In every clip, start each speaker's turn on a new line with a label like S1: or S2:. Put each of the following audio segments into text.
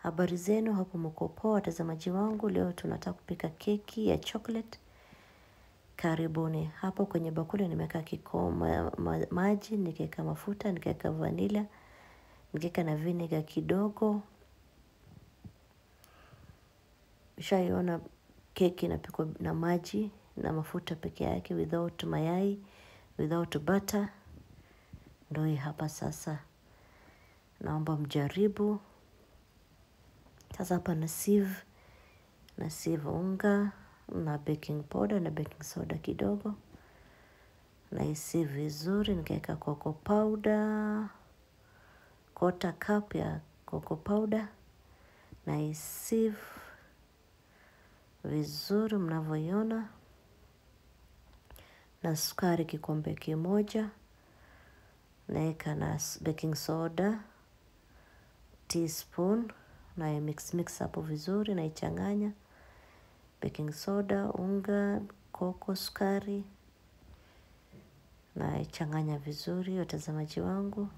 S1: Habari zenu hapo, mko poa watazamaji wangu? Leo tunataka kupika keki ya chocolate. Karibuni. Hapo kwenye bakuli nimeweka maji, nikaweka mafuta, nikaweka vanilla, nikaweka na vinegar kidogo. Ushaiona keki inapikwa na maji na mafuta peke yake, without mayai, without butter. Ndio hii hapa sasa. Naomba mjaribu. Sasa hapa na sieve unga na baking powder na baking soda kidogo. Na sieve vizuri, nikaweka cocoa powder, quarter cup ya cocoa powder. Na sieve vizuri mnavyoiona. Na sukari kikombe kimoja. Naeka na baking soda teaspoon, na mix hapo vizuri, na ichanganya baking soda, unga, koko, sukari, na ichanganya vizuri watazamaji wangu.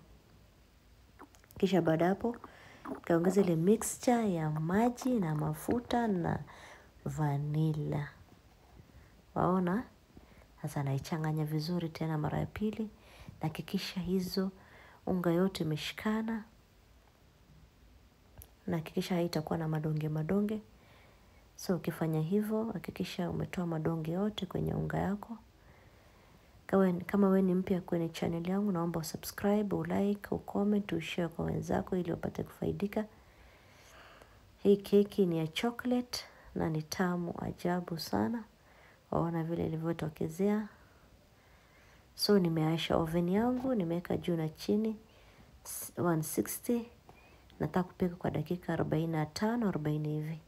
S1: Kisha baada hapo kaongeza ile mixture ya maji na mafuta na vanilla. Waona? Sasa naichanganya vizuri tena mara ya pili. Nahakikisha hizo unga yote imeshikana. Nahakikisha haitakuwa na madonge madonge. So ukifanya hivyo, hakikisha umetoa madonge yote kwenye unga yako. Kama wewe ni mpya kwenye channel yangu, naomba usubscribe, ulike, ucomment, ushare kwa wenzako ili wapate kufaidika. Hii keki ni ya chocolate na ni tamu ajabu sana. Waona vile ilivyotokezea. So nimeasha oven yangu, nimeweka juu na chini 160. Nataka kupika kwa dakika 45, 40 hivi.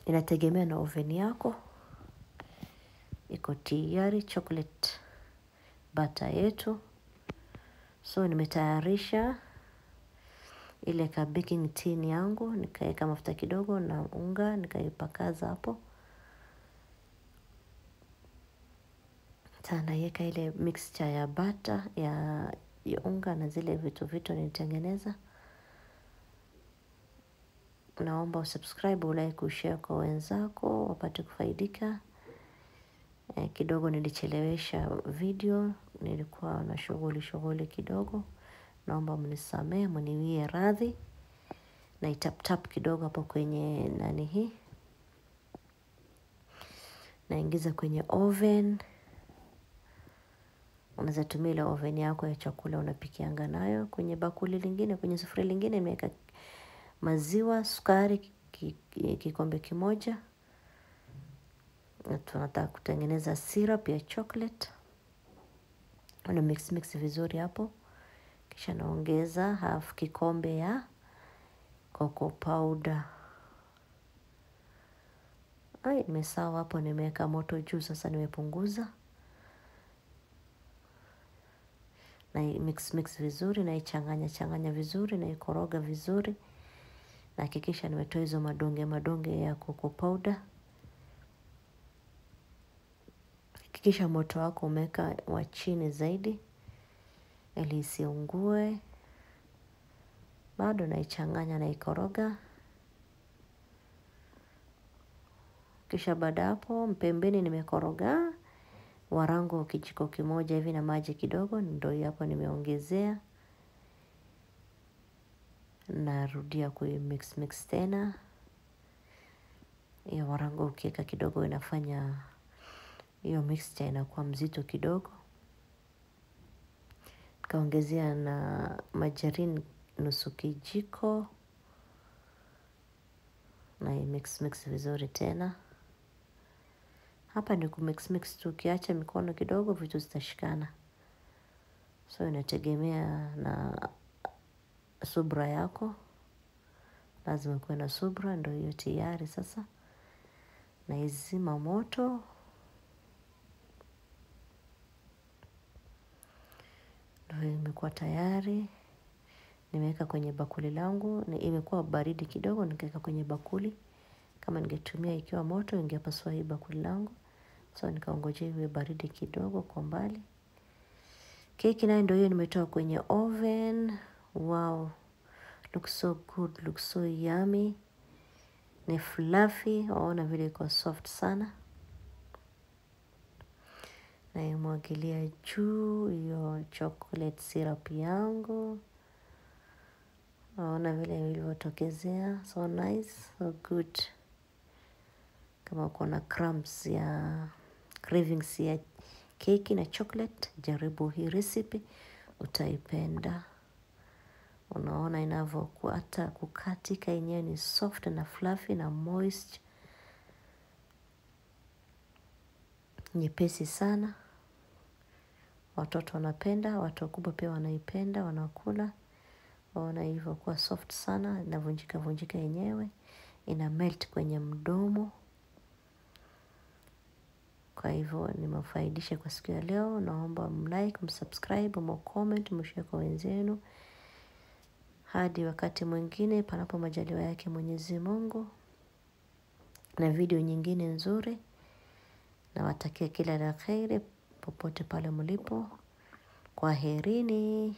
S1: Inategemea na oven yako. Iko tayari chocolate butter yetu. So nimetayarisha ile ka baking tin yangu, nikaweka mafuta kidogo na unga, nikaipakaza hapo. Naiweka ile mixture ya butter ya unga na zile vitu nilitengeneza. Naomba usubscribe, ulike, ushare kwa wenzako wapate kufaidika. Kidogo nilichelewesha video, nilikuwa na shughuli kidogo. Naomba mnisamee, mniwie radhi. Na tap tap kidogo hapo kwenye nani hii. Naingiza kwenye oven. Unaweza tumia ile oven yako ya chakula unapikianga nayo. Kwenye bakuli lingine, kwenye sufuria lingine nimeweka maziwa, sukari kikombe kimoja. Na tunataka kutengeneza syrup ya chocolate. Una mix vizuri hapo. Kisha naongeza half kikombe ya cocoa powder. Ai, nimesahau hapo nimeweka moto juu, sasa nimepunguza. Na mix vizuri, na ichanganya vizuri, na ikoroga vizuri. Na hakikisha nimetoa hizo madonge ya cocoa powder. Hakikisha moto wako umeweka wa chini zaidi ili isiungue. Bado naichanganya na ikoroga. Kisha baada hapo pembeni nimekoroga warango kijiko kimoja hivi na maji kidogo, ndio hapo nimeongezea. Narudia kui mix tena. Hiyo warango ukiweka kidogo inafanya hiyo mixture inakuwa mzito kidogo. Kaongezea na margarine nusu kijiko. Na mix vizuri tena. Hapa ni ku mix tu, ukiacha mikono kidogo vitu zitashikana. So inategemea na subra yako. Lazima kuwe na subra. Ndio hiyo tayari sasa. Na izima moto. Ndio imekuwa tayari. Nimeweka kwenye bakuli langu. Imekuwa baridi kidogo, nikaweka kwenye bakuli. Kama ningetumia ikiwa moto ingepasua hii bakuli langu. So nikaongojea iwe baridi kidogo kwa mbali. Keki nayo ndio hiyo nimetoa kwenye oven. Wow. Looks so good, looks so yummy. Ni fluffy, waona vile iko soft sana. Naimwagilia juu hiyo chocolate syrup yangu. Waona vile ilivyotokezea, so nice, so good. Kama uko na crumbs ya cravings ya keki na chocolate, jaribu hii recipe, utaipenda. Unaona inavyokuwa, hata kukatika yenyewe ni soft na fluffy na moist, nyepesi sana. Watoto wanapenda, watu wakubwa pia wanaipenda, wanakula. Waona ilivyokuwa soft sana, inavunjika vunjika yenyewe, ina melt kwenye mdomo. Kwa hivyo nimefaidisha kwa siku ya leo. Naomba mlike, msubscribe, mcomment, mshare kwa wenzenu. Hadi wakati mwingine, panapo majaliwa yake Mwenyezi Mungu, na video nyingine nzuri. Nawatakia kila la kheri popote pale mlipo. Kwaherini.